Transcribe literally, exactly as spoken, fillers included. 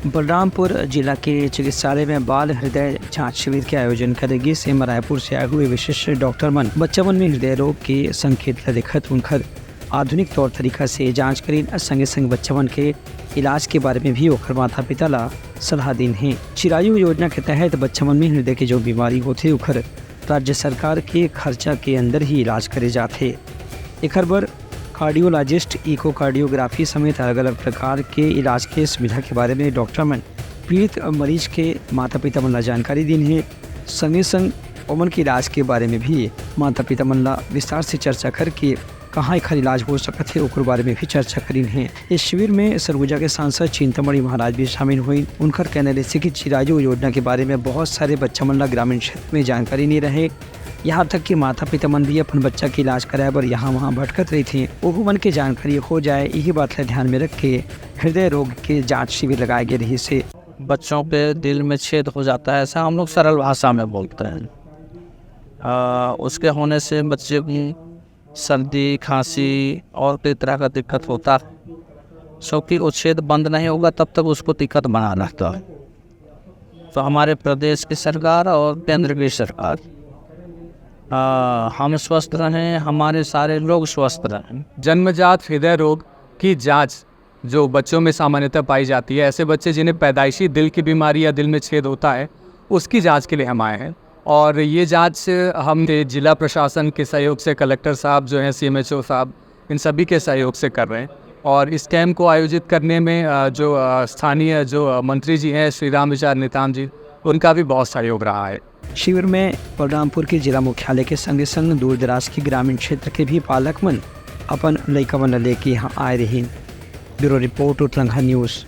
बलरामपुर जिला के चिकित्सालय में बाल हृदय जांच शिविर के आयोजन करे गिस। एमा रायपुर से आए हुए विशिष्ट डॉक्टर मन बच्चा मन में हृदय रोग के संकेत ल देखत उनकर आधुनिक तौर तरीका से जांच करीन, संगे संग बच्चा मन के इलाज के बारे में भी ओकर माता पिता ला सलाह दीन हे। चिरायु योजना के तहत बच्चा मन में हृदय के जो बीमारी होथे ओकर राज्य सरकार के खर्चा के अंदर ही इलाज करे जाथे। एखर बर कार्डियोलॉजिस्ट, इकोकार्डियोग्राफी समेत अलग-अलग प्रकार के इलाज के सुविधा के बारे में डॉक्टर मन पीड़ित मरीज के माता-पिता मन ला जानकारी दीन हे। संगे संग ओमन के इलाज के बारे में भी माता-पिता मन ला विस्तार से चर्चा करके कहाँ एखर इलाज हो सकत हे, ओकर बारे में भी चर्चा करीन हे। इस शिविर में सरगुजा के सांसद चिंतामणि महाराज भी शामिल होइन। उनकर कहना रहिसे कि चिरायु योजना के बारे में बहुत सारे बच्चा मन ला ग्रामीण क्षेत्र में जानकारी नहीं रहे। यहाँ तक कि माता पिता मन भी अपन बच्चा के इलाज कराए बर यहाँ वहाँ भटकत रहिथे, ओहू मन के जानकारी हो जाए, यही बात ला ध्यान में रख के हृदय रोग के जांच शिविर लगाए गए रहिसे। बच्चों के दिल में छेद हो जाता है, ऐसा हम लोग सरल भाषा में बोलते हैं। आ, उसके होने से बच्चे को सर्दी, खांसी और कई तरह का दिक्कत होता है, क्योंकि वो छेद बंद नहीं होगा तब तक उसको दिक्कत बना रहता है। तो हमारे प्रदेश की सरकार और केंद्र की सरकार, आ, हम स्वस्थ रहें, हमारे सारे लोग स्वस्थ रहें। जन्मजात हृदय रोग की जांच जो बच्चों में सामान्यतः पाई जाती है, ऐसे बच्चे जिन्हें पैदाइशी दिल की बीमारी या दिल में छेद होता है, उसकी जांच के लिए हम आए हैं। और ये जांच हम जिला प्रशासन के सहयोग से, कलेक्टर साहब जो हैं, सीएमएचओ साहब, इन सभी के सहयोग से कर रहे हैं। और इस कैंप को आयोजित करने में अ, जो अ, स्थानीय जो अ, मंत्री जी हैं, श्री राम विचार नेताम जी, उनका भी बहुत सहयोग रहा है। शिविर में बलरामपुर के जिला मुख्यालय के संगे संग दूर दराज के ग्रामीण क्षेत्र के भी पालक मन अपन लइका मन ल लेके यहाँ आए रहिन। ब्यूरो रिपोर्ट, उत्तरंगा न्यूज।